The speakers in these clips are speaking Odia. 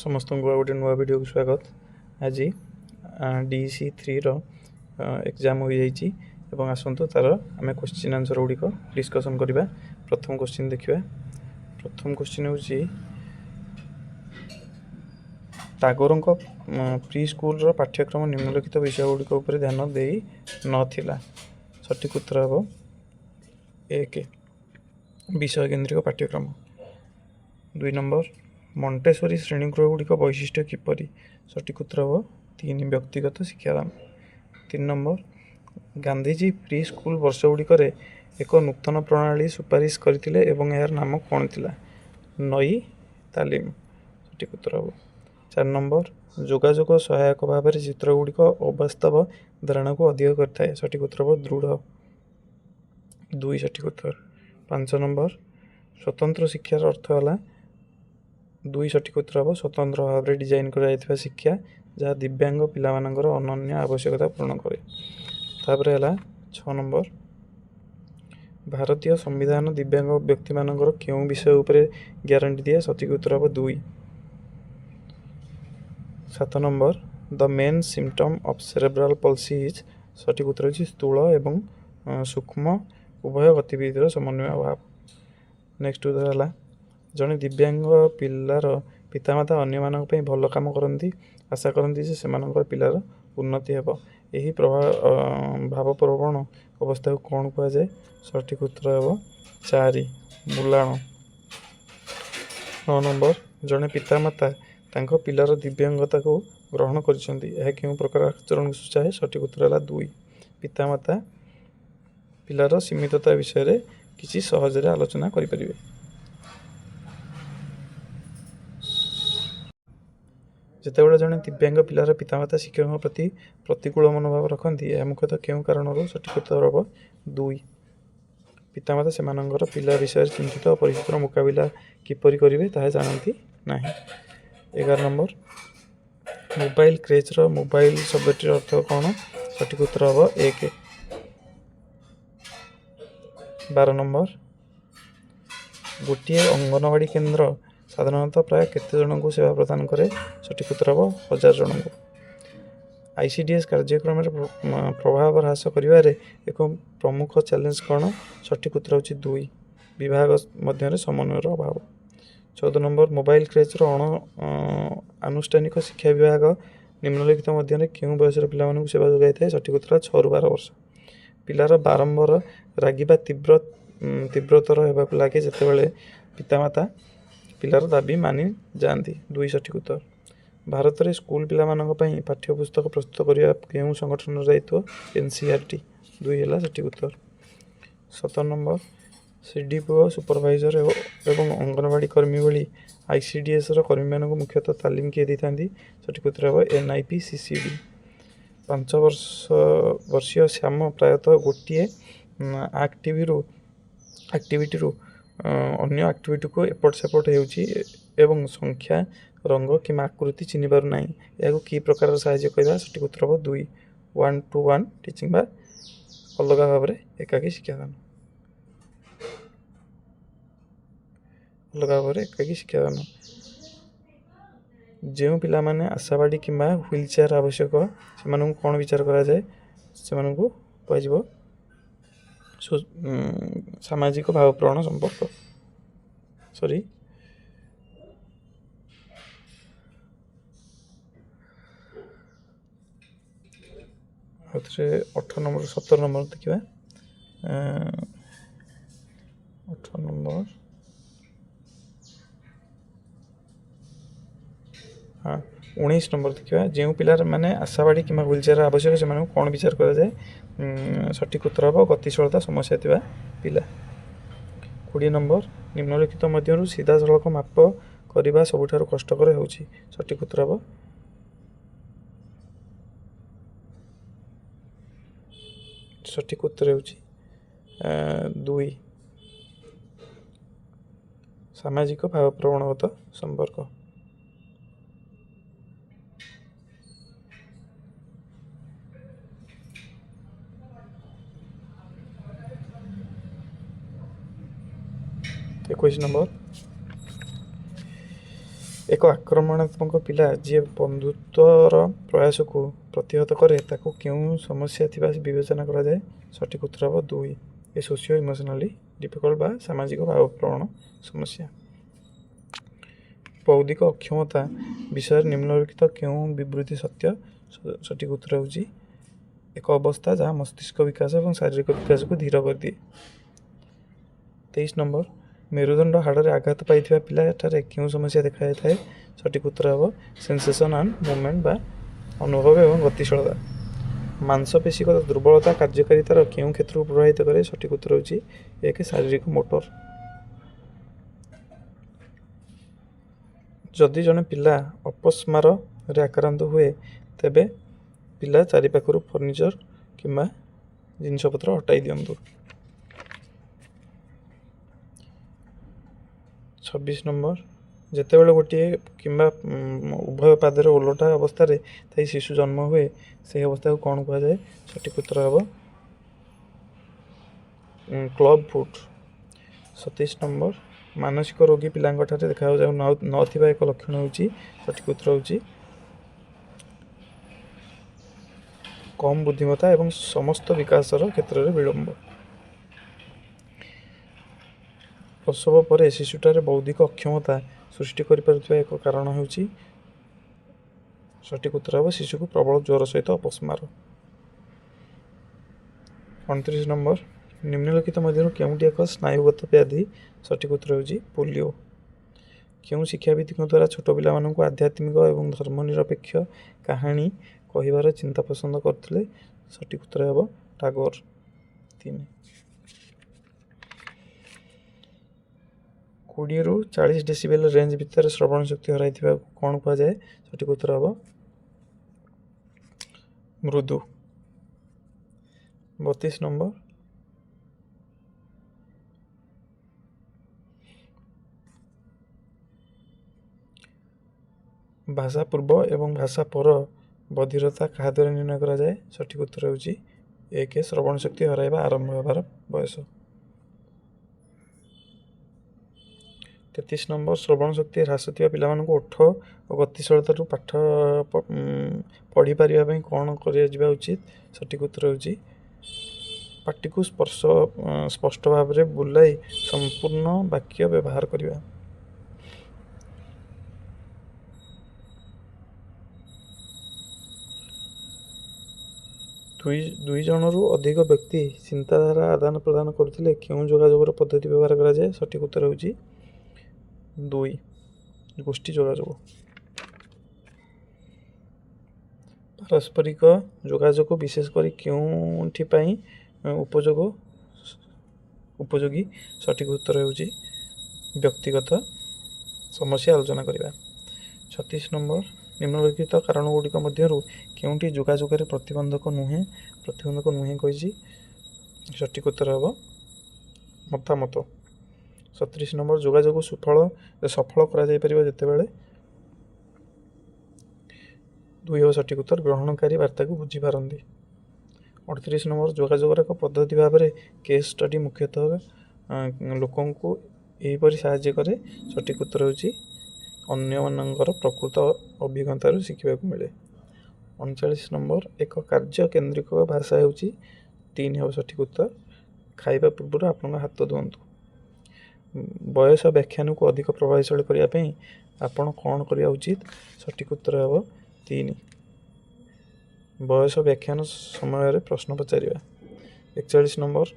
ସମସ୍ତଙ୍କୁ ଆଉ ଗୋଟେ ନୂଆ ଭିଡ଼ିଓକୁ ସ୍ୱାଗତ। ଆଜି ଡିସି 3ର ଏକ୍ଜାମ୍ ହୋଇଯାଇଛି ଏବଂ ଆସନ୍ତୁ ତା'ର ଆମେ କୋଶ୍ଚିନ୍ ଆନ୍ସର୍ ଗୁଡ଼ିକ ଡିସ୍କସନ୍ କରିବା। ପ୍ରଥମ କୋଶ୍ଚିନ୍ ଦେଖିବା। ପ୍ରଥମ କୋଶ୍ଚିନ୍ ହେଉଛି, ଟାଗୋରଙ୍କ ପ୍ରି ସ୍କୁଲର ପାଠ୍ୟକ୍ରମ ନିମ୍ନଲିଖିତ ବିଷୟ ଗୁଡ଼ିକ ଉପରେ ଧ୍ୟାନ ଦେଇ ନଥିଲା। ସଠିକ୍ ଉତ୍ତର ହେବ 1, ବିଷୟ କେନ୍ଦ୍ରିକ ପାଠ୍ୟକ୍ରମ। 2 ନମ୍ବର, ମଣ୍ଟେସୋରୀ ଶ୍ରେଣୀଗୃହ ଗୁଡ଼ିକ ବୈଶିଷ୍ଟ୍ୟ କିପରି? ସଠିକ୍ ଉତ୍ତର ହେବ 3, ବ୍ୟକ୍ତିଗତ ଶିକ୍ଷାଦାନ। 3 ନମ୍ବର, ଗାନ୍ଧିଜୀ ପ୍ରି ସ୍କୁଲ ବର୍ଷଗୁଡ଼ିକରେ ଏକ ନୂତନ ପ୍ରଣାଳୀ ସୁପାରିଶ କରିଥିଲେ ଏବଂ ଏହାର ନାମ କ'ଣ ଥିଲା? ନଇ ତାଲିମ ସଠିକ୍ ଉତ୍ତର ହେବ। 4 ନମ୍ବର, ଯୋଗାଯୋଗ ସହାୟକ ଭାବରେ ଚିତ୍ରଗୁଡ଼ିକ ଅବାସ୍ତବ ଧାରଣାକୁ ଅଧିକ କରିଥାଏ। ସଠିକ୍ ଉତ୍ତର ହେବ ଦୃଢ଼। 2 ସଠିକ୍ ଉତ୍ତର। 5 ନମ୍ବର, ସ୍ୱତନ୍ତ୍ର ଶିକ୍ଷାର ଅର୍ଥ ହେଲା? 2 ସଠିକ୍ ଉତ୍ତର ହେବ, ସ୍ୱତନ୍ତ୍ର ଭାବରେ ଡିଜାଇନ୍ କରାଯାଇଥିବା ଶିକ୍ଷା ଯାହା ଦିବ୍ୟାଙ୍ଗ ପିଲାମାନଙ୍କର ଅନନ୍ୟ ଆବଶ୍ୟକତା ପୂରଣ କରେ। ତାପରେ ହେଲା 6 ନମ୍ବର, ଭାରତୀୟ ସମ୍ବିଧାନ ଦିବ୍ୟାଙ୍ଗ ବ୍ୟକ୍ତିମାନଙ୍କର କେଉଁ ବିଷୟ ଉପରେ ଗ୍ୟାରେଣ୍ଟି ଦିଏ? ସଠିକ୍ ଉତ୍ତର ହେବ 2। 7 number, the main symptom of cerebral palsy is? ସଠିକ୍ ଉତ୍ତର ହେଉଛି ସ୍ଥୂଳ ଏବଂ ସୂକ୍ଷ୍ମ ଉଭୟ ଗତିବିଧିର ସମନ୍ୱୟ ଅଭାବ। ନେକ୍ସଟ ଉତ୍ତର ହେଲା, ଜଣେ ଦିବ୍ୟାଙ୍ଗ ପିଲାର ପିତାମାତା ଅନ୍ୟମାନଙ୍କ ପାଇଁ ଭଲ କାମ କରନ୍ତି, ଆଶା କରନ୍ତି ଯେ ସେମାନଙ୍କର ପିଲାର ଉନ୍ନତି ହେବ। ଏହି ଭାବପ୍ରବଣ ଅବସ୍ଥାକୁ କ'ଣ କୁହାଯାଏ? ସଠିକ୍ ଉତ୍ତର ହେବ 4, ମୂଲାଣ। 9 ନମ୍ବର, ଜଣେ ପିତାମାତା ତାଙ୍କ ପିଲାର ଦିବ୍ୟାଙ୍ଗତାକୁ ଗ୍ରହଣ କରିଛନ୍ତି, ଏହା କେଉଁ ପ୍ରକାର ଆଚରଣକୁ ସୂଚାଏ? ସଠିକ୍ ଉତ୍ତର ହେଲା 2, ପିତାମାତା ପିଲାର ସୀମିତତା ବିଷୟରେ କିଛି ସହଜରେ ଆଲୋଚନା କରିପାରିବେ। ଯେତେବେଳେ ଜଣେ ଦିବ୍ୟାଙ୍ଗ ପିଲାର ପିତାମାତା ଶିକ୍ଷକଙ୍କ ପ୍ରତି ପ୍ରତିକୂଳ ମନୋଭାବ ରଖନ୍ତି, ଏହା ମୁଖ୍ୟତଃ କେଉଁ କାରଣରୁ? ସଠିକ୍ ଉତ୍ତର ହେବ 2, ପିତାମାତା ସେମାନଙ୍କର ପିଲା ବିଷୟରେ ଚିନ୍ତିତ ଓ ପରିସ୍ଥିତିର ମୁକାବିଲା କିପରି କରିବେ ତାହା ଜାଣନ୍ତି ନାହିଁ। 11 ନମ୍ବର, ମୋବାଇଲ କ୍ରେଚ୍ର ମୋବାଇଲ ଶବ୍ଦଟିର ଅର୍ଥ କ'ଣ? ସଠିକ୍ ଉତ୍ତର ହେବ 1। 12 ନମ୍ବର, ଗୋଟିଏ ଅଙ୍ଗନବାଡ଼ି କେନ୍ଦ୍ର ସାଧାରଣତଃ ପ୍ରାୟ କେତେ ଜଣଙ୍କୁ ସେବା ପ୍ରଦାନ କରେ? ସଠିକ୍ ଉତ୍ତର ହେବ 1000 ଜଣଙ୍କୁ। ଆଇସିଡିଏସ୍ କାର୍ଯ୍ୟକ୍ରମରେ ପ୍ରଭାବ ହ୍ରାସ କରିବାରେ ଏକ ପ୍ରମୁଖ ଚ୍ୟାଲେଞ୍ଜ କ'ଣ? ସଠିକ୍ ଉତ୍ତର ହେଉଛି 2, ବିଭାଗ ମଧ୍ୟରେ ସମନ୍ୱୟର ଅଭାବ। 14 ନମ୍ବର, ମୋବାଇଲ କ୍ରେଚ୍ର ଅଣ ଆନୁଷ୍ଠାନିକ ଶିକ୍ଷା ବିଭାଗ ନିମ୍ନଲିଖିତ ମଧ୍ୟରେ କେଉଁ ବୟସର ପିଲାମାନଙ୍କୁ ସେବା ଯୋଗାଇଥାଏ? ସଠିକ୍ ଉତ୍ତର 6ରୁ 12 ବର୍ଷ। ପିଲାର ବାରମ୍ବାର ରାଗିବା ତୀବ୍ରତର ହେବାକୁ ଲାଗେ ଯେତେବେଳେ ପିତାମାତା ପିଲାର ଦାବି ମାନି ଯାଆନ୍ତି। 2 ସଠିକ୍ ଉତ୍ତର। ଭାରତରେ ସ୍କୁଲ ପିଲାମାନଙ୍କ ପାଇଁ ପାଠ୍ୟପୁସ୍ତକ ପ୍ରସ୍ତୁତ କରିବା କେଉଁ ସଂଗଠନର ଦାୟିତ୍ୱ? ଏନସିଇଆରଟି। 2 ହେଲା ସଠିକ୍ ଉତ୍ତର। 17 ନମ୍ବର, ସିଡିପିଓ, ସୁପରଭାଇଜର ଏବଂ ଅଙ୍ଗନବାଡ଼ି କର୍ମୀ ଭଳି ଆଇସିଡିଏସ୍ର କର୍ମୀମାନଙ୍କୁ ମୁଖ୍ୟତଃ ତାଲିମ କିଏ ଦେଇଥାନ୍ତି? ସଠିକ୍ ଉତ୍ତର ହେବ ଏନ୍ଆଇପିସିସିଡି। 5 ବର୍ଷୀୟ ଶ୍ୟାମ ପ୍ରାୟତଃ ଗୋଟିଏ ଆକ୍ଟିଭିଟିରୁ ଅନ୍ୟ ଆକ୍ଟିଭିଟିକୁ ଏପଟ ସେପଟ ହେଉଛି ଏବଂ ସଂଖ୍ୟା, ରଙ୍ଗ କିମ୍ବା ଆକୃତି ଚିହ୍ନି ପାରୁନାହିଁ। ଏହାକୁ କି ପ୍ରକାରର ସାହାଯ୍ୟ କହିବା? ସଠିକ୍ ଉତ୍ତର ହେବ 2, ୱାନ୍ ଟୁ ୱାନ୍ ଟିଚିଂ ବା ଅଲଗା ଭାବରେ ଏକାକୀ ଶିକ୍ଷାଦାନ। ଅଲଗା ଭାବରେ ଏକାକୀ ଶିକ୍ଷାଦାନ। ଯେଉଁ ପିଲାମାନେ ଆଶାବାଡ଼ି କିମ୍ବା ହ୍ୱିଲ୍ ଚେୟାର ଆବଶ୍ୟକ, ସେମାନଙ୍କୁ କ'ଣ ବିଚାର କରାଯାଏ? ସେମାନଙ୍କୁ କୁହାଯିବ ସାମାଜିକ ଭାବପ୍ରବଣ ସମ୍ପର୍କ। ସରି, ଆଉଥରେ 18 ନମ୍ବର, 17 ନମ୍ବର ଦେଖିବା। 18 ନମ୍ବର, ହଁ, 19 ନମ୍ବର ଦେଖିବା। ଯେଉଁ ପିଲାମାନେ ଆଶାବାଡ଼ି କିମ୍ବା ହ୍ୱିଲ୍ ଚେୟାର ଆବଶ୍ୟକ, ସେମାନଙ୍କୁ କ'ଣ ବିଚାର କରାଯାଏ? ସଠିକ୍ ଉତ୍ତର ହେବ ଗତିଶୀଳତା ସମସ୍ୟା ଥିବା ପିଲା। 20 ନମ୍ବର, ନିମ୍ନଲିଖିତ ମଧ୍ୟରୁ ସିଧାସଳଖ ମାପ କରିବା ସବୁଠାରୁ କଷ୍ଟକର ହେଉଛି? ସଠିକ୍ ଉତ୍ତର ହେବ ସଠିକ୍ ଉତ୍ତର ହେଉଛି 2, ସାମାଜିକ ଭାବପ୍ରବଣଗତ ସମ୍ପର୍କ। 21 ନମ୍ବର, ଏକ ଆକ୍ରମଣାତ୍ମକ ପିଲା ଯିଏ ବନ୍ଧୁତ୍ୱର ପ୍ରୟାସକୁ ପ୍ରତିହତ କରେ, ତାକୁ କେଉଁ ସମସ୍ୟା ଥିବା ବିବେଚନା କରାଯାଏ? ସଠିକ୍ ଉତ୍ତର ହେବ 2, ଏ ସୋସିଓ ଇମୋସନାଲି ଡିଫିକଲ୍ଟ ବା ସାମାଜିକ ଭାବପ୍ରବଣ ସମସ୍ୟା। ବୌଦ୍ଧିକ ଅକ୍ଷମତା ବିଷୟରେ ନିମ୍ନଲିଖିତ କେଉଁ ବିବୃତ୍ତି ସତ୍ୟ? ସଠିକ୍ ଉତ୍ତର ହେଉଛି ଏକ ଅବସ୍ଥା ଯାହା ମସ୍ତିଷ୍କ ବିକାଶ ଏବଂ ଶାରୀରିକ ବିକାଶକୁ ଧୀର କରିଦିଏ। 23 ନମ୍ବର, ମେରୁଦଣ୍ଡ ହାଡ଼ରେ ଆଘାତ ପାଇଥିବା ପିଲାଠାରେ କେଉଁ ସମସ୍ୟା ଦେଖାଯାଇଥାଏ? ସଠିକ୍ ଉତ୍ତର ହେବ ସେନ୍ସେସନ୍ ଆଣ୍ଡ ମୁଭମେଣ୍ଟ ବା ଅନୁଭବ ଏବଂ ଗତିଶୀଳତା। ମାଂସପେଶୀଗତ ଦୁର୍ବଳତା କାର୍ଯ୍ୟକାରିତାର କେଉଁ କ୍ଷେତ୍ରକୁ ପ୍ରଭାବିତ କରେ? ସଠିକ୍ ଉତ୍ତର ହେଉଛି 1, ଶାରୀରିକ ମୋଟର। ଯଦି ଜଣେ ପିଲା ଅପସ୍ମାରରେ ଆକ୍ରାନ୍ତ ହୁଏ, ତେବେ ପିଲା ଚାରିପାଖରୁ ଫର୍ଣ୍ଣିଚର କିମ୍ବା ଜିନିଷପତ୍ର ହଟାଇ ଦିଅନ୍ତୁ। 26 ନମ୍ବର, ଯେତେବେଳେ ଗୋଟିଏ କିମ୍ବା ଉଭୟ ପାଦରେ ଓଲଟା ଅବସ୍ଥାରେ ଥାଇ ଶିଶୁ ଜନ୍ମ ହୁଏ, ସେହି ଅବସ୍ଥାକୁ କ'ଣ କୁହାଯାଏ? ସଠିକ୍ ଉତ୍ତର ହେବ କ୍ଲବ୍ ଫୁଟ୍। 27 ନମ୍ବର, ମାନସିକ ରୋଗୀ ପିଲାଙ୍କଠାରେ ଦେଖାଯାଉ ନଥିବା ଏକ ଲକ୍ଷଣ ହେଉଛି? ସଠିକ୍ ଉତ୍ତର ହେଉଛି କମ୍ ବୁଦ୍ଧିମତ୍ତା ଏବଂ ସମସ୍ତ ବିକାଶର କ୍ଷେତ୍ରରେ ବିଳମ୍ବ। ପ୍ରସବ ପରେ ଶିଶୁଠାରେ ବୌଦ୍ଧିକ ଅକ୍ଷମତା ସୃଷ୍ଟି କରିପାରୁଥିବା ଏକ କାରଣ ହେଉଛି? ସଠିକ୍ ଉତ୍ତର ହେବ ଶିଶୁକୁ ପ୍ରବଳ ଜ୍ୱର ସହିତ ଅପସ୍ମାର। 29 ନମ୍ବର, ନିମ୍ନଲିଖିତ ମଧ୍ୟରୁ କେଉଁଟି ଏକ ସ୍ନାୟୁଗତ ବ୍ୟାଧି? ସଠିକ୍ ଉତ୍ତର ହେଉଛି ପୋଲିଓ। କେଉଁ ଶିକ୍ଷାବିତ୍ଙ୍କ ଦ୍ୱାରା ଛୋଟ ପିଲାମାନଙ୍କୁ ଆଧ୍ୟାତ୍ମିକ ଏବଂ ଧର୍ମନିରପେକ୍ଷ କାହାଣୀ କହିବାର ଚିନ୍ତା ପସନ୍ଦ କରୁଥିଲେ? ସଠିକ୍ ଉତ୍ତର ହେବ ଟାଗୋର। 3, 20ରୁ 40 ଡେସିବେଲ୍ ରେଞ୍ଜ ଭିତରେ ଶ୍ରବଣ ଶକ୍ତି ହରାଇଥିବାକୁ କ'ଣ କୁହାଯାଏ? ସଠିକ୍ ଉତ୍ତର ହେବ ମୃଦୁ। 32 ନମ୍ବର, ଭାଷା ପୂର୍ବ ଏବଂ ଭାଷା ପର ବଧିରତା କାହା ଦ୍ୱାରା ନିର୍ଣ୍ଣୟ କରାଯାଏ? ସଠିକ୍ ଉତ୍ତର ହେଉଛି 1, ଶ୍ରବଣ ଶକ୍ତି ହରାଇବା ଆରମ୍ଭ ହେବାର ବୟସ। 33 ନମ୍ବର, ଶ୍ରବଣ ଶକ୍ତି ହ୍ରାସ ଥିବା ପିଲାମାନଙ୍କୁ ଓଠ ଓ ଗତିଶୀଳତାରୁ ପାଠ ପଢ଼ିପାରିବା ପାଇଁ କ'ଣ କରାଯିବା ଉଚିତ? ସଠିକ୍ ଉତ୍ତର ହେଉଛି ପାଟିକୁ ସ୍ପଷ୍ଟ ଭାବରେ ବୁଲାଇ ସମ୍ପୂର୍ଣ୍ଣ ବାକ୍ୟ ବ୍ୟବହାର କରିବା। ଦୁଇ ଜଣରୁ ଅଧିକ ବ୍ୟକ୍ତି ଚିନ୍ତାଧାରା ଆଦାନ ପ୍ରଦାନ କରୁଥିଲେ କେଉଁ ଯୋଗାଯୋଗର ପଦ୍ଧତି ବ୍ୟବହାର କରାଯାଏ? ସଠିକ୍ ଉତ୍ତର ହେଉଛି 2, ଗୋଷ୍ଠୀ ଯୋଗାଯୋଗ। ପାରସ୍ପରିକ ଯୋଗାଯୋଗ ବିଶେଷ କରି କେଉଁଠି ପାଇଁ ଉପଯୋଗୀ? ସଠିକ୍ ଉତ୍ତର ହେଉଛି ବ୍ୟକ୍ତିଗତ ସମସ୍ୟା ଆଲୋଚନା କରିବା। 36 ନମ୍ବର, ନିମ୍ନଲିଖିତ କାରଣଗୁଡ଼ିକ ମଧ୍ୟରୁ କେଉଁଟି ଯୋଗାଯୋଗରେ ପ୍ରତିବନ୍ଧକ ନୁହେଁ? ପ୍ରତିବନ୍ଧକ ନୁହେଁ କହିଛି। ସଠିକ୍ ଉତ୍ତର ହେବ ମତାମତ। 37 ନମ୍ବର, ଯୋଗାଯୋଗ ସଫଳ କରାଯାଇପାରିବ ଯେତେବେଳେ? 2 ହେବ ସଠିକ୍ ଉତ୍ତର, ଗ୍ରହଣକାରୀ ବାର୍ତ୍ତାକୁ ବୁଝିପାରନ୍ତି। 38 ନମ୍ବର, ଯୋଗାଯୋଗର ଏକ ପଦ୍ଧତି ଭାବରେ କେସ୍ ଷ୍ଟଡି ମୁଖ୍ୟତଃ ଲୋକଙ୍କୁ ଏହିପରି ସାହାଯ୍ୟ କରେ। ସଠିକ୍ ଉତ୍ତର ହେଉଛି ଅନ୍ୟମାନଙ୍କର ପ୍ରକୃତ ଅଭିଜ୍ଞତାରୁ ଶିଖିବାକୁ ମିଳେ। 39 ନମ୍ବର, ଏକ କାର୍ଯ୍ୟ କେନ୍ଦ୍ରିକ ଭାଷା ହେଉଛି? 3 ହେବ ସଠିକ୍ ଉତ୍ତର, ଖାଇବା ପୂର୍ବରୁ ଆପଣଙ୍କ ହାତ ଧୁଅନ୍ତୁ। ବୟସ ବ୍ୟାଖ୍ୟାନକୁ ଅଧିକ ପ୍ରଭାବଶାଳୀ କରିବା ପାଇଁ ଆପଣ କ'ଣ କରିବା ଉଚିତ? ସଠିକ୍ ଉତ୍ତର ହେବ 3, ବୟସ ବ୍ୟାଖ୍ୟାନ ସମୟରେ ପ୍ରଶ୍ନ ପଚାରିବା। 41 ନମ୍ବର,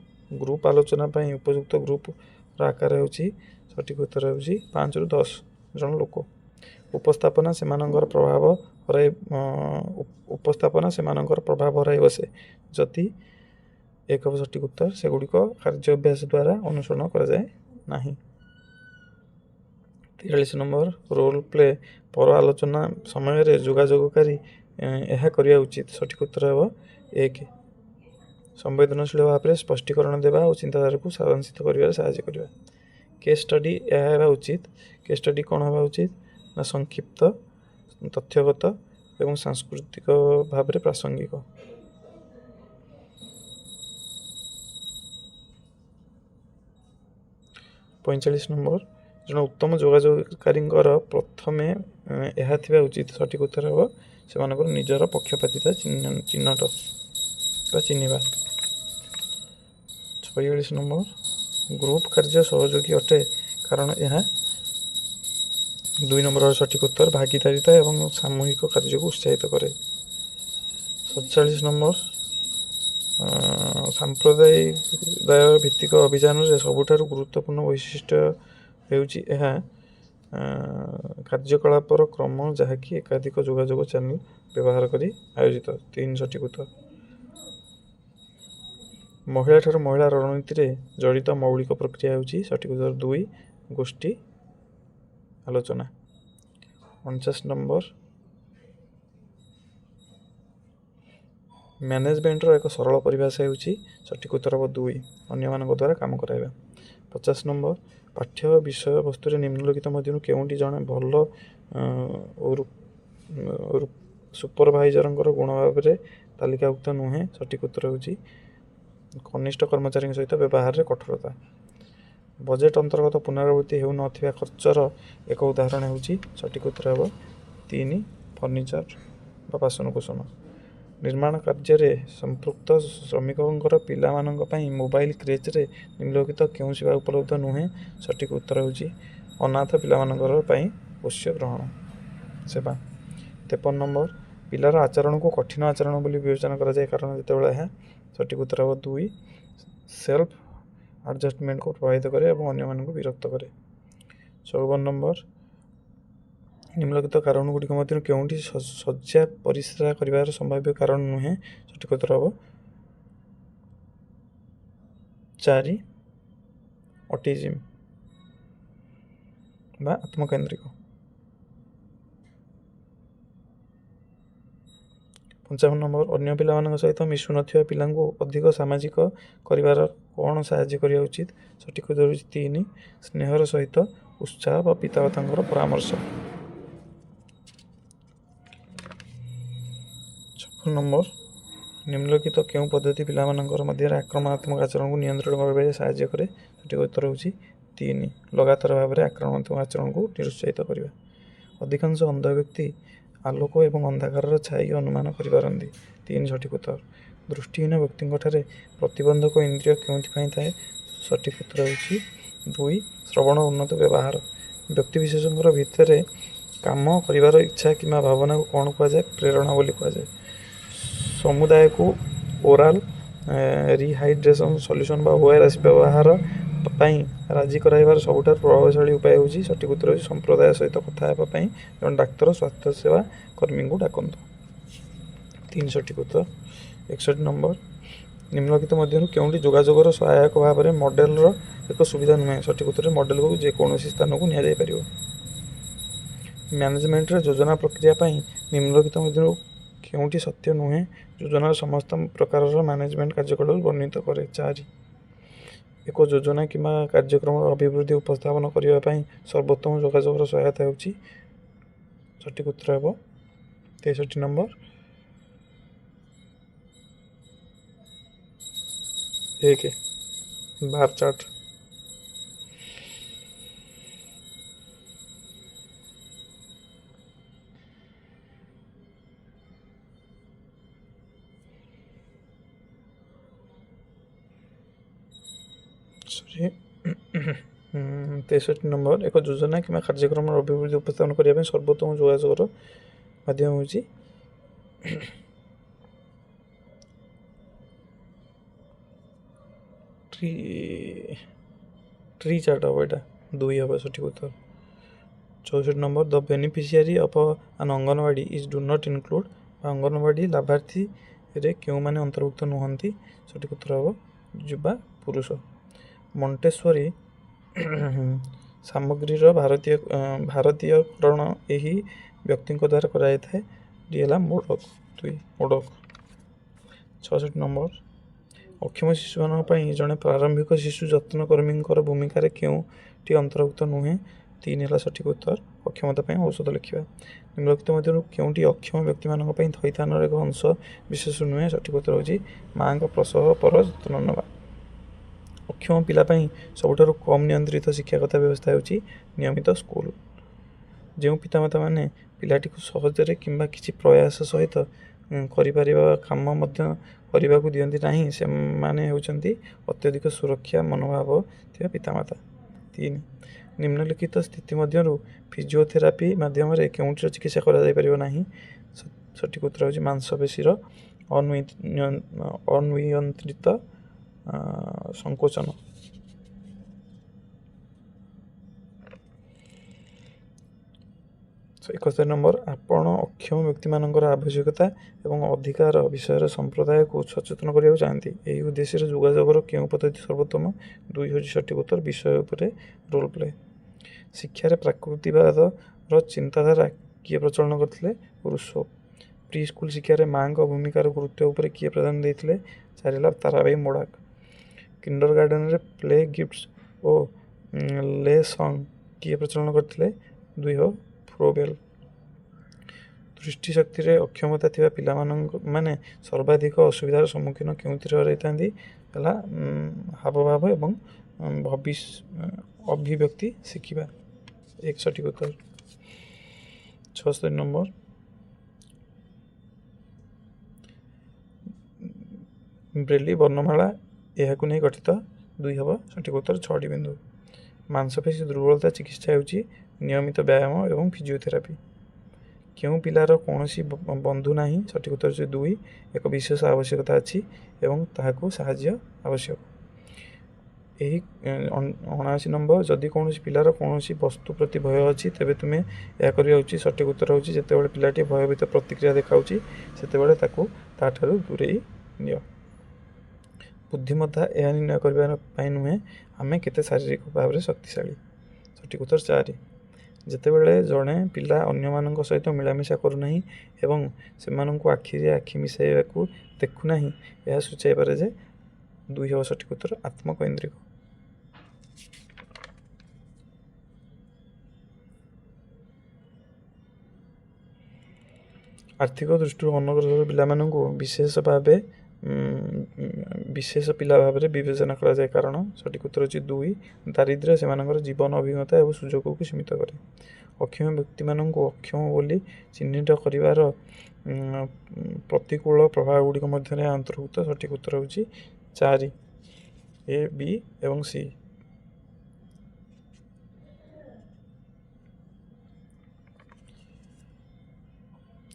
ଗ୍ରୁପ୍ ଆଲୋଚନା ପାଇଁ ଉପଯୁକ୍ତ ଗ୍ରୁପ୍ର ଆକାର ହେଉଛି? ସଠିକ୍ ଉତ୍ତର ହେଉଛି 5ରୁ 10 ଜଣ ଲୋକ। ଉପସ୍ଥାପନା ସେମାନଙ୍କର ପ୍ରଭାବ ହରାଇ ଉପସ୍ଥାପନା ସେମାନଙ୍କର ପ୍ରଭାବ ହରାଇ ବସେ ଯଦି? 1 ହେବ ସଠିକ୍ ଉତ୍ତର, ସେଗୁଡ଼ିକ କାର୍ଯ୍ୟ ଅଭ୍ୟାସ ଦ୍ୱାରା ଅନୁସରଣ କରାଯାଏ ନାହିଁ। 43 ନମ୍ବର, ରୋଲ୍ ପ୍ଲେ ପର ଆଲୋଚନା ସମୟରେ ଯୋଗାଯୋଗକାରୀ ଏହା କରିବା ଉଚିତ। ସଠିକ୍ ଉତ୍ତର ହେବ 1, ସମ୍ବେଦନଶୀଳ ଭାବରେ ସ୍ପଷ୍ଟୀକରଣ ଦେବା ଓ ଚିନ୍ତାଧାରାକୁ ସାରାଂଶିତ କରିବାରେ ସାହାଯ୍ୟ କରିବା। କେସ୍ ଷ୍ଟଡି ଏହା ହେବା ଉଚିତ। କେସ୍ ଷ୍ଟଡି କ'ଣ ହେବା ଉଚିତ ନା ସଂକ୍ଷିପ୍ତ, ତଥ୍ୟଗତ ଏବଂ ସାଂସ୍କୃତିକ ଭାବରେ ପ୍ରାସଙ୍ଗିକ। 45 ନମ୍ବର, ଜଣେ ଉତ୍ତମ ଯୋଗାଯୋଗକାରୀଙ୍କର ପ୍ରଥମେ ଏହା ଥିବା ଉଚିତ। ସଠିକ୍ ଉତ୍ତର ହେବ ସେମାନଙ୍କର ନିଜର ପକ୍ଷପାତିତା ଚିହ୍ନଟ ବା ଚିହ୍ନିବା। 46 ନମ୍ବର, ଗ୍ରୁପ୍ କାର୍ଯ୍ୟ ସହଯୋଗୀ ଅଟେ କାରଣ ଏହା। 2 ନମ୍ବର ସଠିକ୍ ଉତ୍ତର, ଭାଗିଦାରିତା ଏବଂ ସାମୂହିକ କାର୍ଯ୍ୟକୁ ଉତ୍ସାହିତ କରେ। 47 ନମ୍ବର, ସମ୍ପ୍ରଦାୟ ଭିତ୍ତିକ ଅଭିଯାନରେ ସବୁଠାରୁ ଗୁରୁତ୍ୱପୂର୍ଣ୍ଣ ବୈଶିଷ୍ଟ୍ୟ ହେଉଛି ଏହା କାର୍ଯ୍ୟକଳାପର କ୍ରମ ଯାହାକି ଏକାଧିକ ଯୋଗାଯୋଗ ଚ୍ୟାନେଲ ବ୍ୟବହାର କରି ଆୟୋଜିତ। 3 ସଠିକ୍ ଉତ୍ତର। ମହିଳାଠାରୁ ମହିଳା ରଣନୀତିରେ ଜଡ଼ିତ ମୌଳିକ ପ୍ରକ୍ରିୟା ହେଉଛି। ସଠିକ୍ ଉତ୍ତର 2, ଗୋଷ୍ଠୀ ଆଲୋଚନା। 49 ନମ୍ବର, ମ୍ୟାନେଜମେଣ୍ଟର ଏକ ସରଳ ପରିଭାଷା ହେଉଛି। ସଠିକ୍ ଉତ୍ତର ହେବ 2, ଅନ୍ୟମାନଙ୍କ ଦ୍ୱାରା କାମ କରାଇବା। 50 ନମ୍ବର, ପାଠ୍ୟ ବିଷୟବସ୍ତୁରେ ନିମ୍ନଲିଖିତ ମଧ୍ୟରୁ କେଉଁଟି ଜଣେ ଭଲ ସୁପରଭାଇଜରଙ୍କର ଗୁଣ ଭାବରେ ତାଲିକାଭୁକ୍ତ ନୁହେଁ? ସଠିକ୍ ଉତ୍ତର ହେଉଛି କନିଷ୍ଠ କର୍ମଚାରୀଙ୍କ ସହିତ ବ୍ୟବହାରରେ କଠୋରତା। ବଜେଟ୍ ଅନ୍ତର୍ଗତ ପୁନରାବୃତ୍ତି ହେଉନଥିବା ଖର୍ଚ୍ଚର ଏକ ଉଦାହରଣ ହେଉଛି। ସଠିକ୍ ଉତ୍ତର ହେବ 3, ଫର୍ଣ୍ଣିଚର ବା ବାସନକୁସନ। ନିର୍ମାଣ କାର୍ଯ୍ୟରେ ସମ୍ପୃକ୍ତ ଶ୍ରମିକଙ୍କର ପିଲାମାନଙ୍କ ପାଇଁ ମୋବାଇଲ କ୍ରେଚ୍ରେ ନିମ୍ନଲିଖିତ କେଉଁ ସେବା ଉପଲବ୍ଧ ନୁହେଁ? ସଠିକ୍ ଉତ୍ତର ହେଉଛି ଅନାଥ ପିଲାମାନଙ୍କର ପାଇଁ ପୋଷ୍ୟ ଗ୍ରହଣ ସେବା। 53 ନମ୍ବର, ପିଲାର ଆଚରଣକୁ କଠିନ ଆଚରଣ ବୋଲି ବିବେଚନା କରାଯାଏ କାରଣ ଯେତେବେଳେ ଏହା। ସଠିକ୍ ଉତ୍ତର ହେବ 2, ସେଲ୍ଫ ଆଡ଼ଜଷ୍ଟମେଣ୍ଟକୁ ପ୍ରଭାବିତ କରେ ଏବଂ ଅନ୍ୟମାନଙ୍କୁ ବିରକ୍ତ କରେ। 54 ନମ୍ବର, ନିମ୍ନଲିଖିତ କାରଣ ଗୁଡ଼ିକ ମଧ୍ୟରୁ କେଉଁଟି ଶଯ୍ୟା ପରିସ୍ରା କରିବାର ସମ୍ଭାବ୍ୟ କାରଣ ନୁହେଁ? ସଠିକ୍ ଉତ୍ତର ହେବ 4, ଅଟିଜିମ୍ ବା ଆତ୍ମକେନ୍ଦ୍ରିକ। 55 ନମ୍ବର, ଅନ୍ୟ ପିଲାମାନଙ୍କ ସହିତ ମିଶୁନଥିବା ପିଲାଙ୍କୁ ଅଧିକ ସାମାଜିକ କରିବାର କ'ଣ ସାହାଯ୍ୟ କରିବା ଉଚିତ? ସଠିକ୍ ଉତ୍ତର ହେଉଛି 3, ସ୍ନେହର ସହିତ ଉତ୍ସାହ ବା ପିତାମାତାଙ୍କର ପରାମର୍ଶ। 56 ନମ୍ବର, ନିମ୍ନଲିଖିତ କେଉଁ ପଦ୍ଧତି ପିଲାମାନଙ୍କର ମଧ୍ୟରେ ଆକ୍ରମଣାତ୍ମକ ଆଚରଣକୁ ନିୟନ୍ତ୍ରଣ କରିବାରେ ସାହାଯ୍ୟ କରେ? ସଠିକ୍ ଉତ୍ତର ହେଉଛି 3, ଲଗାତାର ଭାବରେ ଆକ୍ରମଣାତ୍ମକ ଆଚରଣକୁ ନିରୁତ୍ସାହିତ କରିବା। ଅଧିକାଂଶ ଅନ୍ଧ ବ୍ୟକ୍ତି ଆଲୋକ ଏବଂ ଅନ୍ଧକାରର ଛାଇ ଅନୁମାନ କରିପାରନ୍ତି। 3 ସଠିକ୍ ଉତ୍ତର। ଦୃଷ୍ଟିହୀନ ବ୍ୟକ୍ତିଙ୍କଠାରେ ପ୍ରତିବନ୍ଧକ ଇନ୍ଦ୍ରିୟ କେଉଁଥିପାଇଁ ଥାଏ? ସଠିକ୍ ଉତ୍ତର ହେଉଛି 2, ଶ୍ରବଣ ଉନ୍ନତ ବ୍ୟବହାର। ବ୍ୟକ୍ତିବିଶେଷଙ୍କର ଭିତରେ କାମ କରିବାର ଇଚ୍ଛା କିମ୍ବା ଭାବନାକୁ କ'ଣ କୁହାଯାଏ? ପ୍ରେରଣା ବୋଲି କୁହାଯାଏ। ସମୁଦାୟକୁ ଓରାଲ ରିହାଇଡ୍ରେସନ୍ ସଲ୍ୟୁସନ୍ ବା ORS ବ୍ୟବହାର ପାଇଁ ରାଜି କରାଇବାର ସବୁଠାରୁ ପ୍ରଭାବଶାଳୀ ଉପାୟ ହେଉଛି। ସଠିକ୍ ଉତ୍ତର ହେଉଛି ସମ୍ପ୍ରଦାୟ ସହିତ କଥା ହେବା ପାଇଁ ଜଣେ ଡାକ୍ତର ସ୍ୱାସ୍ଥ୍ୟସେବା କର୍ମୀଙ୍କୁ ଡାକନ୍ତୁ। 3 ସଠିକ୍ ଉତ୍ତର। 61 ନମ୍ବର, ନିମ୍ନଲିଖିତ ମଧ୍ୟରୁ କେଉଁଟି ଯୋଗାଯୋଗର ସହାୟକ ଭାବରେ ମଡେଲର ଏକ ସୁବିଧା ନୁହେଁ? ସଠିକ୍ ଉତ୍ତର ମଡେଲକୁ ଯେକୌଣସି ସ୍ଥାନକୁ ନିଆଯାଇପାରିବ। ମ୍ୟାନେଜମେଣ୍ଟରେ ଯୋଜନା ପ୍ରକ୍ରିୟା ପାଇଁ ନିମ୍ନଲିଖିତ ମଧ୍ୟରୁ କେଉଁଟି ସତ୍ୟ ନୁହେଁ? ଯୋଜନାର ସମସ୍ତ ପ୍ରକାରର ମ୍ୟାନେଜମେଣ୍ଟ କାର୍ଯ୍ୟକଳାପକୁ ବର୍ଣ୍ଣିତ କରେ। 4, ଏକ ଯୋଜନା କିମ୍ବା କାର୍ଯ୍ୟକ୍ରମର ଅଭିବୃଦ୍ଧି ଉପସ୍ଥାପନ କରିବା ପାଇଁ ସର୍ବୋତ୍ତମ ଯୋଗାଯୋଗର ସହାୟତା ହେଉଛି। ସଠିକ୍ ଉତ୍ତର ହେବ 63 ନମ୍ବର 1, ବାର ଚାର୍ଟ। ସରି, 63 ନମ୍ବର, ଏକ ଯୋଜନା କିମ୍ବା କାର୍ଯ୍ୟକ୍ରମର ଅଭିବୃଦ୍ଧି ଉପସ୍ଥାପନ କରିବା ପାଇଁ ସର୍ବୋତ୍ତମ ଯୋଗାଯୋଗର ମାଧ୍ୟମ ହେଉଛି ଟ୍ରି ଟ୍ରି ଚାର୍ଟ ହେବ, ଏଇଟା 2 ହେବ ସଠିକ୍ ଉତ୍ତର। 64 number, the beneficiary of an anganwadi is do not include ବା ଅଙ୍ଗନବାଡ଼ି ଲାଭାର୍ଥୀରେ କେଉଁମାନେ ଅନ୍ତର୍ଭୁକ୍ତ ନୁହନ୍ତି? ସଠିକ୍ ଉତ୍ତର ହେବ ଯୁବା ପୁରୁଷ। ମଣ୍ଟେଶ୍ୱରୀ ସାମଗ୍ରୀର ଭାରତୀୟକରଣ ଏହି ବ୍ୟକ୍ତିଙ୍କ ଦ୍ୱାରା କରାଯାଇଥାଏ। ଡି ହେଲା ମୋଡକ, 2 ମୋଡକ। 66 ନମ୍ବର, ଅକ୍ଷମ ଶିଶୁମାନଙ୍କ ପାଇଁ ଜଣେ ପ୍ରାରମ୍ଭିକ ଶିଶୁ ଯତ୍ନକର୍ମୀଙ୍କର ଭୂମିକାରେ କେଉଁଟି ଅନ୍ତର୍ଭୁକ୍ତ ନୁହେଁ? 3 ହେଲା ସଠିକ୍ ଉତ୍ତର, ଅକ୍ଷମତା ପାଇଁ ଔଷଧ ଲେଖିବା। ନିମ୍ନଲିଖିତ ମଧ୍ୟରୁ କେଉଁଟି ଅକ୍ଷମ ବ୍ୟକ୍ତିମାନଙ୍କ ପାଇଁ ଥଇଥାନର ଏକ ଅଂଶ ବିଶେଷ ନୁହେଁ? ସଠିକ୍ ଉତ୍ତର ହେଉଛି ମାଆଙ୍କ ପ୍ରସବ ପର ଯତ୍ନ ନେବା। ଅକ୍ଷମ ପିଲା ପାଇଁ ସବୁଠାରୁ କମ୍ ନିୟନ୍ତ୍ରିତ ଶିକ୍ଷାଗତ ବ୍ୟବସ୍ଥା ହେଉଛି ନିୟମିତ ସ୍କୁଲ। ଯେଉଁ ପିତାମାତାମାନେ ପିଲାଟିକୁ ସହଜରେ କିମ୍ବା କିଛି ପ୍ରୟାସ ସହିତ କରିପାରିବା କାମ ମଧ୍ୟ କରିବାକୁ ଦିଅନ୍ତି ନାହିଁ, ସେମାନେ ହେଉଛନ୍ତି ଅତ୍ୟଧିକ ସୁରକ୍ଷା ମନୋଭାବ ଥିବା ପିତାମାତା। 3, ନିମ୍ନଲିଖିତ ସ୍ଥିତି ମଧ୍ୟରୁ ଫିଜିଓଥେରାପି ମାଧ୍ୟମରେ କେଉଁଟିର ଚିକିତ୍ସା କରାଯାଇପାରିବ ନାହିଁ? ସଠିକ୍ ଉତ୍ତର ହେଉଛି ମାଂସପେଶୀର ଅନିୟନ୍ତ୍ରିତ ସଂକୋଚନ। 71 ନମ୍ବର, ଆପଣ ଅକ୍ଷମ ବ୍ୟକ୍ତିମାନଙ୍କର ଆବଶ୍ୟକତା ଏବଂ ଅଧିକାର ବିଷୟରେ ସମ୍ପ୍ରଦାୟକୁ ସଚେତନ କରିବାକୁ ଚାହାନ୍ତି। ଏହି ଉଦ୍ଦେଶ୍ୟରେ ଯୋଗାଯୋଗର କେଉଁ ପଦ୍ଧତି ସର୍ବୋତ୍ତମ? 2 ହେଉଛି ସଠିକ୍ ଉତ୍ତର, ବିଷୟ ଉପରେ ରୋଲ୍ ପ୍ଲେ। ଶିକ୍ଷାରେ ପ୍ରାକୃତିବାଦର ଚିନ୍ତାଧାରା କିଏ ପ୍ରଚଳନ କରିଥିଲେ? ରୁଷୋ। ପ୍ରି ସ୍କୁଲ ଶିକ୍ଷାରେ ମାଆଙ୍କ ଭୂମିକାର ଗୁରୁତ୍ୱ ଉପରେ କିଏ ପ୍ରାଧାନ୍ୟ ଦେଇଥିଲେ? 4 ହେଲା ତାରାବାଇ ମୋଡ଼ାକ। କିଣ୍ଡର ଗାର୍ଡେନରେ ପ୍ଲେ ଗିଫ୍ଟସ୍ ଓ ଲେ ସଙ୍ଗ୍ କିଏ ପ୍ରଚଳନ କରିଥିଲେ? 2 ହେବ ଫ୍ରୋବେଲ। ଦୃଷ୍ଟିଶକ୍ତିରେ ଅକ୍ଷମତା ଥିବା ପିଲାମାନଙ୍କ ମାନେ ସର୍ବାଧିକ ଅସୁବିଧାର ସମ୍ମୁଖୀନ କେଉଁଥିରେ ରହିଥାନ୍ତି? ହେଲା ହାବଭାବ ଏବଂ ଅଭିବ୍ୟକ୍ତି ଶିଖିବା। 1 ସଠିକ୍ ଉତ୍ତର। 76 ନମ୍ବର, ବ୍ରେଲି ବର୍ଣ୍ଣମାଳା ଏହାକୁ ନେଇ ଗଠିତ। 2 ହେବ ସଠିକ୍ ଉତ୍ତର, 6ଟି ବିନ୍ଦୁ। ମାଂସପେଶୀ ଦୁର୍ବଳତା ଚିକିତ୍ସା ହେଉଛି ନିୟମିତ ବ୍ୟାୟାମ ଏବଂ ଫିଜିଓଥେରାପି। କେଉଁ ପିଲାର କୌଣସି ବନ୍ଧୁ ନାହିଁ? ସଠିକ୍ ଉତ୍ତର ହେଉଛି 2, ଏକ ବିଶେଷ ଆବଶ୍ୟକତା ଅଛି ଏବଂ ତାହାକୁ ସାହାଯ୍ୟ ଆବଶ୍ୟକ। ଏହି 79 ନମ୍ବର, ଯଦି କୌଣସି ପିଲାର କୌଣସି ବସ୍ତୁ ପ୍ରତି ଭୟ ଅଛି ତେବେ ତୁମେ ଏହା କରିବା ଉଚିତ। ସଠିକ୍ ଉତ୍ତର ହେଉଛି ଯେତେବେଳେ ପିଲାଟି ଭୟଭୀତ ପ୍ରତିକ୍ରିୟା ଦେଖାଉଛି ସେତେବେଳେ ତାକୁ ତାଠାରୁ ଦୂରେଇ ନିଅ। ବୁଦ୍ଧିମତ୍ତା ଏହା ନିର୍ଣ୍ଣୟ କରିବା ପାଇଁ ନୁହେଁ ଆମେ କେତେ ଶାରୀରିକ ଭାବରେ ଶକ୍ତିଶାଳୀ। ସଠିକ୍ ଉତ୍ତର 4। ଯେତେବେଳେ ଜଣେ ପିଲା ଅନ୍ୟମାନଙ୍କ ସହିତ ମିଳାମିଶା କରୁନାହିଁ ଏବଂ ସେମାନଙ୍କୁ ଆଖିରେ ଆଖି ମିଶାଇବାକୁ ଦେଖୁନାହିଁ, ଏହା ସୂଚାଇପାରେ ଯେ 2 ହେବ ସଠିକ୍ ଉତ୍ତର, ଆତ୍ମକୈନ୍ଦ୍ରିକ। ଆର୍ଥିକ ଦୃଷ୍ଟିରୁ ଅନଗ୍ରସର ପିଲାମାନଙ୍କୁ ବିଶେଷ ପିଲା ଭାବରେ ବିବେଚନା କରାଯାଏ କାରଣ? ସଠିକ୍ ଉତ୍ତର ହେଉଛି 2, ଦାରିଦ୍ର୍ୟ ସେମାନଙ୍କର ଜୀବନ ଅଭିଜ୍ଞତା ଏବଂ ସୁଯୋଗକୁ ସୀମିତ କରେ। ଅକ୍ଷମ ବ୍ୟକ୍ତିମାନଙ୍କୁ ଅକ୍ଷମ ବୋଲି ଚିହ୍ନିଟ କରିବାର ପ୍ରତିକୂଳ ପ୍ରଭାବ ଗୁଡ଼ିକ ମଧ୍ୟରେ ଏହା ଅନ୍ତର୍ଭୁକ୍ତ। ସଠିକ୍ ଉତ୍ତର ହେଉଛି 4, ଏ, ବି ଏବଂ ସି।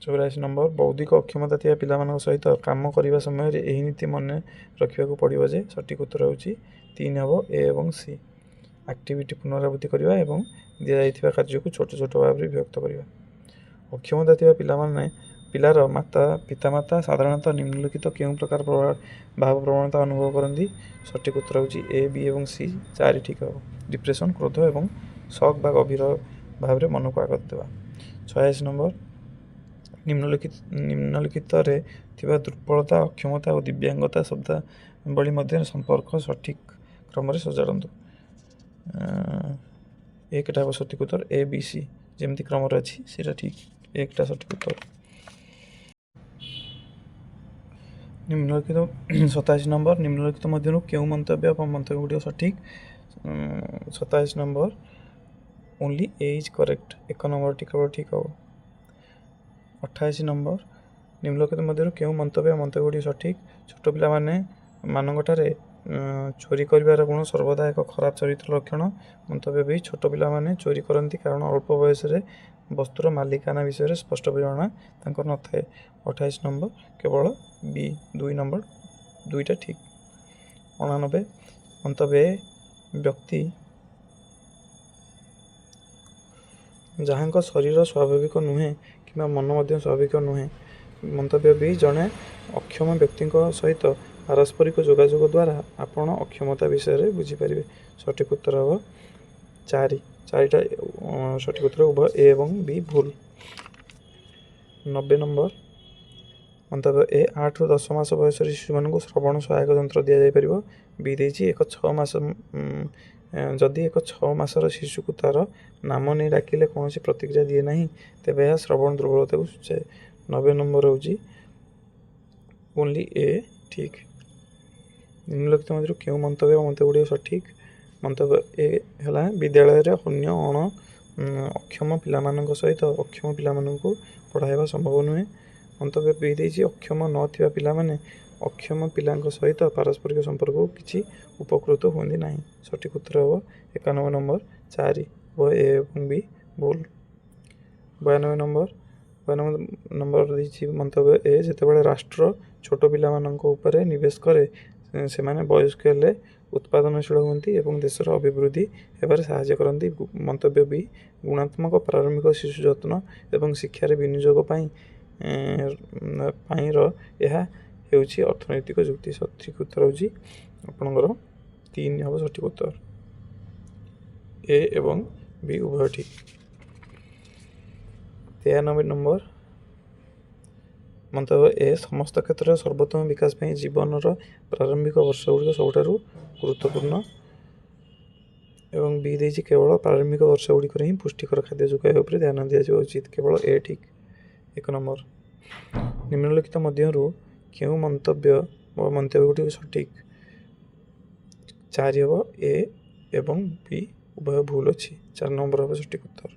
84 ନମ୍ବର, ବୌଦ୍ଧିକ ଅକ୍ଷମତା ଥିବା ପିଲାମାନଙ୍କ ସହିତ କାମ କରିବା ସମୟରେ ଏହି ନୀତି ମନେ ରଖିବାକୁ ପଡ଼ିବ ଯେ? ସଠିକ୍ ଉତ୍ତର ହେଉଛି 3 ହେବ, ଏ ଏବଂ ସି। ଆକ୍ଟିଭିଟି ପୁନରାବୃତ୍ତି କରିବା ଏବଂ ଦିଆଯାଇଥିବା କାର୍ଯ୍ୟକୁ ଛୋଟ ଛୋଟ ଭାବରେ ବିଭକ୍ତ କରିବା। ଅକ୍ଷମତା ଥିବା ପିଲାର ପିତାମାତା ସାଧାରଣତଃ ନିମ୍ନଲିଖିତ କେଉଁ ପ୍ରକାର ଭାବ ପ୍ରବଣତା ଅନୁଭବ କରନ୍ତି? ସଠିକ୍ ଉତ୍ତର ହେଉଛି ଏ, ବି ଏବଂ ସି, 4 ଠିକ୍ ହେବ। ଡିପ୍ରେସନ୍, କ୍ରୋଧ ଏବଂ ଶକ୍ ବା ଗଭୀର ଭାବରେ ମନକୁ ଆଘାତ ଦେବା। 86 ନମ୍ବର, ନିମ୍ନଲିଖିତରେ ଥିବା ଦୁର୍ବଳତା, ଅକ୍ଷମତା ଓ ଦିବ୍ୟାଙ୍ଗତା ଶବ୍ଦାବଳୀ ମଧ୍ୟରେ ସମ୍ପର୍କ ସଠିକ୍ କ୍ରମରେ ସଜାଡ଼ନ୍ତୁ। 1ଟା ହେବ ସଠିକ୍ ଉତ୍ତର, ଏ, ବି, ସି ଯେମିତି କ୍ରମରେ ଅଛି ସେଇଟା ଠିକ୍, 1ଟା ସଠିକ୍ ଉତ୍ତର। ନିମ୍ନଲିଖିତ 87 ନମ୍ବର, ନିମ୍ନଲିଖିତ ମଧ୍ୟରୁ କେଉଁ ମନ୍ତବ୍ୟ ଏବଂ ମନ୍ତବ୍ୟ ଗୁଡ଼ିକ ସଠିକ୍? 87 number, only A is correct, 1 ନମ୍ବରଟି କେବଳ ଠିକ୍ ହେବ। 88 ନମ୍ବର, ନିମ୍ନଲିଖିତ ମଧ୍ୟରୁ କେଉଁ ମନ୍ତବ୍ୟ ମନ୍ତବ୍ୟ ଗୁଡ଼ିକ ସଠିକ୍? ଛୋଟ ପିଲାମାନେ ମାନଙ୍କଠାରେ ଚୋରି କରିବାର ଗୁଣ ସର୍ବଦା ଏକ ଖରାପ ଚରିତ୍ର ଲକ୍ଷଣ। ମନ୍ତବ୍ୟ ବି, ଛୋଟ ପିଲାମାନେ ଚୋରି କରନ୍ତି କାରଣ ଅଳ୍ପ ବୟସରେ ବସ୍ତୁର ମାଲିକାନା ବିଷୟରେ ସ୍ପଷ୍ଟ ଜଣା ତାଙ୍କର ନଥାଏ। 28 ନମ୍ବର କେବଳ ବି, 2 ନମ୍ବର 2ଟା ଠିକ୍। 89 ମନ୍ତବ୍ୟ ଏ, ବ୍ୟକ୍ତି ଯାହାଙ୍କ ଶରୀର ସ୍ୱାଭାବିକ ନୁହେଁ କିମ୍ବା ମନ ମଧ୍ୟ ସ୍ୱାଭାବିକ ନୁହେଁ। ମନ୍ତବ୍ୟ ବି, ଜଣେ ଅକ୍ଷମ ବ୍ୟକ୍ତିଙ୍କ ସହିତ ପାରସ୍ପରିକ ଯୋଗାଯୋଗ ଦ୍ୱାରା ଆପଣ ଅକ୍ଷମତା ବିଷୟରେ ବୁଝିପାରିବେ। ସଠିକ୍ ଉତ୍ତର ହେବ 4, 4ଟା ସଠିକ୍ ଉତ୍ତର, ଉଭୟ ଏ ଏବଂ ବି ଭୁଲ। 90 ନମ୍ବର ମନ୍ତବ୍ୟ ଏ, 8ରୁ 10 ମାସ ବୟସର ଶିଶୁମାନଙ୍କୁ ଶ୍ରବଣ ସହାୟକ ଯନ୍ତ୍ର ଦିଆଯାଇପାରିବ। ବି ଦେଇଛି ଏକ 6 ମାସ, ଯଦି ଏକ 6 ମାସର ଶିଶୁକୁ ତା'ର ନାମ ନେଇ ଡାକିଲେ କୌଣସି ପ୍ରତିକ୍ରିୟା ଦିଏ ନାହିଁ ତେବେ ଏହା ଶ୍ରବଣ ଦୁର୍ବଳତାକୁ ସୂଚାଏ। 90 ନମ୍ବର ହେଉଛି ଓନ୍ଲି ଏ ଠିକ୍। ନିମ୍ନଲିଖିତ ମଧ୍ୟରୁ କେଉଁ ମନ୍ତବ୍ୟ ବା ମନ୍ତବ୍ୟ ଗୁଡ଼ିକ ସଠିକ୍? ମନ୍ତବ୍ୟ ଏ ହେଲା, ବିଦ୍ୟାଳୟରେ ଅନ୍ୟ ଅଣ ଅକ୍ଷମ ପିଲାମାନଙ୍କ ସହିତ ଅକ୍ଷମ ପିଲାମାନଙ୍କୁ ପଢ଼ାଇବା ସମ୍ଭବ ନୁହେଁ। ମନ୍ତବ୍ୟ ବି ଦେଇଛି, ଅକ୍ଷମ ନଥିବା ପିଲାମାନେ ଅକ୍ଷମ ପିଲାଙ୍କ ସହିତ ପାରସ୍ପରିକ ସମ୍ପର୍କକୁ କିଛି ଉପକୃତ ହୁଅନ୍ତି ନାହିଁ। ସଠିକ୍ ଉତ୍ତର ହେବ 91 ନମ୍ବର 4, ଉଭୟ ଏ ଏବଂ ବି ଭୁଲ। 92 ନମ୍ବର, 92 ନମ୍ବର ଦେଇଛି ମନ୍ତବ୍ୟ ଏ, ଯେତେବେଳେ ରାଷ୍ଟ୍ର ଛୋଟ ପିଲାମାନଙ୍କ ଉପରେ ନିବେଶ କରେ, ସେମାନେ ବୟସ୍କ ହେଲେ ଉତ୍ପାଦନଶୀଳ ହୁଅନ୍ତି ଏବଂ ଦେଶର ଅଭିବୃଦ୍ଧି ହେବାରେ ସାହାଯ୍ୟ କରନ୍ତି। ମନ୍ତବ୍ୟ ବି, ଗୁଣାତ୍ମକ ପ୍ରାରମ୍ଭିକ ଶିଶୁ ଯତ୍ନ ଏବଂ ଶିକ୍ଷାରେ ବିନିଯୋଗ ପାଇଁ ପାଇଁର ଏହା ହେଉଛି ଅର୍ଥନୈତିକ ଯୁକ୍ତି। ସଠିକ୍ ଉତ୍ତର ହେଉଛି ଆପଣଙ୍କର 3 ହେବ ସଠିକ୍ ଉତ୍ତର, ଏ ଏବଂ ବି ଉଭୟ ଠିକ୍। 93 ନମ୍ବର ମନ୍ତବ୍ୟ ଏ, ସମସ୍ତ କ୍ଷେତ୍ରରେ ସର୍ବୋତ୍ତମ ବିକାଶ ପାଇଁ ଜୀବନର ପ୍ରାରମ୍ଭିକ ବର୍ଷଗୁଡ଼ିକ ସବୁଠାରୁ ଗୁରୁତ୍ୱପୂର୍ଣ୍ଣ। ଏବଂ ବି ଦେଇଛି, କେବଳ ପ୍ରାରମ୍ଭିକ ବର୍ଷଗୁଡ଼ିକରେ ହିଁ ପୁଷ୍ଟିକର ଖାଦ୍ୟ ଯୋଗାଇବା ଉପରେ ଧ୍ୟାନ ଦିଆଯିବା ଉଚିତ। କେବଳ ଏ ଠିକ୍, 1 ନମ୍ବର। ନିମ୍ନଲିଖିତ ମଧ୍ୟରୁ କେଉଁ ମନ୍ତବ୍ୟ ବା ମନ୍ତବ୍ୟ ଗୁଡ଼ିକ ସଠିକ୍? 4 ହେବ, ଏ ଏବଂ ବି ଉଭୟ ଭୁଲ ଅଛି। 4 ନମ୍ବର ହେବ ସଠିକ୍ ଉତ୍ତର।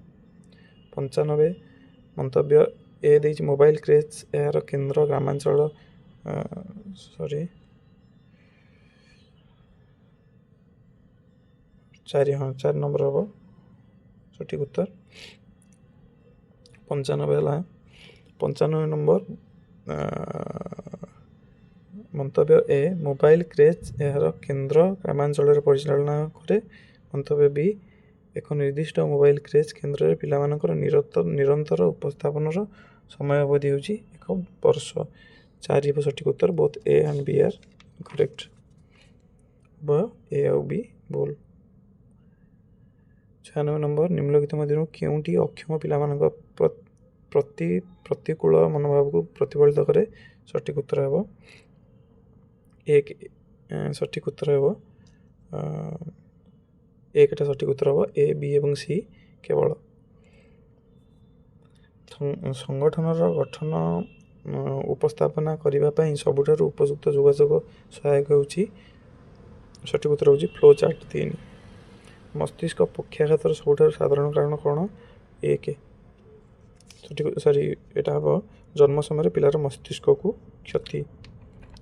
95 ମନ୍ତବ୍ୟ ଏ ଦେଇଛି, ମୋବାଇଲ କ୍ରେଚ୍ ଏହାର କେନ୍ଦ୍ର ଗ୍ରାମାଞ୍ଚଳ, ସରି 4, ହଁ 4 ନମ୍ବର ହେବ ସଠିକ୍ ଉତ୍ତର। 95 ହେଲା, 95 ନମ୍ବର ମନ୍ତବ୍ୟ ଏ, ମୋବାଇଲ କ୍ରେଚ୍ ଏହାର କେନ୍ଦ୍ର ଗ୍ରାମାଞ୍ଚଳରେ ପରିଚାଳନା କରେ। ମନ୍ତବ୍ୟ ବି, ଏକ ନିର୍ଦ୍ଦିଷ୍ଟ ମୋବାଇଲ କ୍ରେଚ୍ କେନ୍ଦ୍ରରେ ପିଲାମାନଙ୍କର ନିରନ୍ତର ଉପସ୍ଥାପନର ସମୟ ଅବଧି ହେଉଛି 1 ବର୍ଷ। 4 ହେବ ସଠିକ୍ ଉତ୍ତର, both A and B are correct, ଉଭୟ ଏ ଆଉ ବି ଭୁଲ। 96 ନମ୍ବର, ନିମ୍ନଲିଖିତ ମଧ୍ୟରୁ କେଉଁଟି ଅକ୍ଷମ ପିଲାମାନଙ୍କ ପ୍ରତି ପ୍ରତିକୂଳ ମନୋଭାବକୁ ପ୍ରତିଫଳିତ କରେ? ସଠିକ୍ ଉତ୍ତର ହେବ 1, ସଠିକ୍ ଉତ୍ତର ହେବ 1ଟା ସଠିକ୍ ଉତ୍ତର ହେବ, ଏ ବି ଏବଂ ସି କେବଳ। ସଂଗଠନର ଗଠନ ଉପସ୍ଥାପନା କରିବା ପାଇଁ ସବୁଠାରୁ ଉପଯୁକ୍ତ ଯୋଗାଯୋଗ ସହାୟକ ହେଉଛି? ସଠିକ୍ ଉତ୍ତର ହେଉଛି ଫ୍ଲୋ ଚାର୍ଟ, 3। ମସ୍ତିଷ୍କ ପକ୍ଷାଘାତର ସବୁଠାରୁ ସାଧାରଣ କାରଣ କ'ଣ? 1 ସଠିକ୍, ସରି ଏଇଟା ହେବ ଜନ୍ମ ସମୟରେ ପିଲାର ମସ୍ତିଷ୍କକୁ କ୍ଷତି,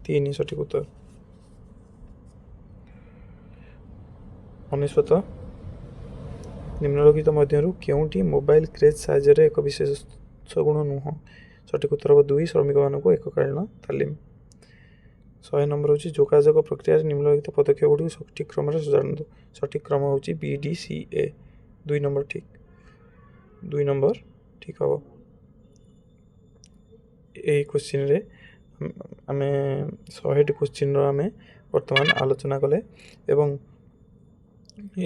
3 ସଠିକ୍ ଉତ୍ତର। 99, ନିମ୍ନଲିଖିତ ମଧ୍ୟରୁ କେଉଁଟି ମୋବାଇଲ କ୍ରେଚ୍ ସାହାଯ୍ୟରେ ଏକ ବିଶେଷ ଗୁଣ ନୁହଁ? ସଠିକ୍ ଉତ୍ତର ହେବ 2, ଶ୍ରମିକମାନଙ୍କୁ ଏକକାଳୀନ ତାଲିମ। 100 ନମ୍ବର ହେଉଛି, ଯୋଗାଯୋଗ ପ୍ରକ୍ରିୟାରେ ନିମ୍ନଲିଖିତ ପଦକ୍ଷେପ ଗୁଡ଼ିକୁ ସଠିକ୍ କ୍ରମରେ ସଜାଡ଼ନ୍ତୁ। ସଠିକ୍ କ୍ରମ ହେଉଛି B D C A, 2 number ଠିକ୍, 2 ନମ୍ବର ଠିକ୍ ହେବ। ଏଇ କୋଶ୍ଚିନ୍ରେ ଆମେ 100ଟି କୋଶ୍ଚିନ୍ର ଆମେ ବର୍ତ୍ତମାନ ଆଲୋଚନା କଲେ ଏବଂ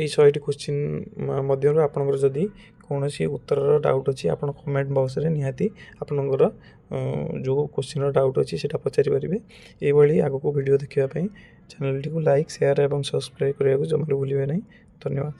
ଏଇ 100ଟି କୋଶ୍ଚିନ୍ ମଧ୍ୟରୁ ଆପଣଙ୍କର ଯଦି କୌଣସି ଉତ୍ତରର ଡାଉଟ୍ ଅଛି, ଆପଣ କମେଣ୍ଟ ବକ୍ସରେ ନିହାତି ଆପଣଙ୍କର ଯେଉଁ କୋଶ୍ଚିନ୍ର ଡାଉଟ୍ ଅଛି ସେଇଟା ପଚାରିପାରିବେ। ଏଇଭଳି ଆଗକୁ ଭିଡ଼ିଓ ଦେଖିବା ପାଇଁ ଚ୍ୟାନେଲଟିକୁ ଲାଇକ୍, ସେୟାର ଏବଂ ସବସ୍କ୍ରାଇବ୍ କରିବାକୁ ଜମାରୁ ଭୁଲିବେ ନାହିଁ। ଧନ୍ୟବାଦ।